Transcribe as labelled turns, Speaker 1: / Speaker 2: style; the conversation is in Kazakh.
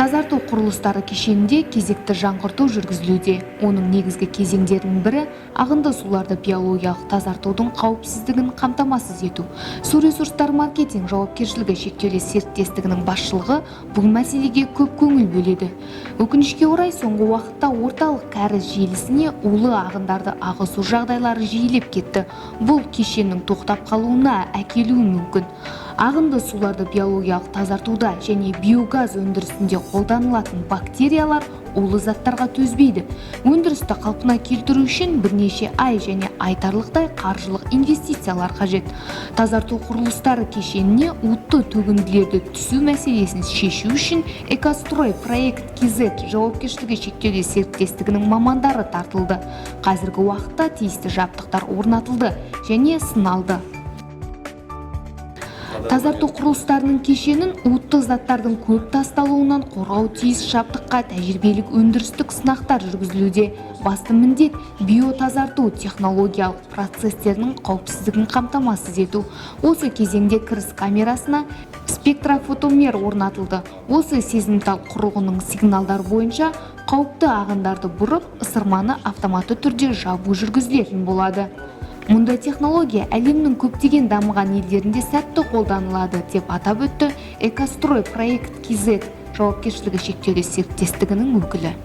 Speaker 1: Тазарту құрылыстары кешенінде кезекті жаңғырту жүргізілуде. Оның негізгі кезеңдерінің бірі – ағынды суларды биологиялық тазартудың қауіпсіздігін қамтамасыз ету. «Су ресурстары маркетинг» жауапкершілігі шектеулі серіктестігінің басшылығы бұл мәселеге көп көңіл бөледі. Өкінішке орай, соңғы уақытта орталық кәріз желісіне улы ағындарды ағызу жағдайлары жиілеп кетті. Бұл кешеннің тоқтап қалуына әкелуі мүмкін. Ағынды суларды биологиялық тазартуда және биогаз өндірісінде қолданылатын бактериялар улы заттарға төзбейді. Өндірісті қалпына келтіру үшін бірнеше ай және айтарлықтай қаржылық инвестициялар қажет. Тазарту құрылыстары кешеніне уытты төгінділерді түсу мәселесін шешу үшін «Экострой проект KZ» жауапкершілігі шектеулі серіктестігінің мамандары тартылды. Қазіргі уақытта тиісті жабдықтар орнатылды және сыналды. Тазарту құрылыстарының кешенін уытты заттардың көп тасталуынан қорғау тиіс жабдыққа тәжірибелік өндірістік сынақтар жүргізілуде. Басты міндет – биотазарту технологиялық процестерінің қауіпсіздігін қамтамасыз ету. Осы кезеңде кіріс камерасына спектрофотометр орнатылды. Осы сезімтал құрылғының сигналдар бойынша қауіпті ағындарды бұрып, ысырманы автоматты түрде жабу жүргізілетін болады. Мұндай технология әлемнің көптеген дамыған елдерінде сәтті қолданылады, деп атап өтті «Экострой проект KZ» жауапкершілігі шектеулі серіктестігінің өкілі.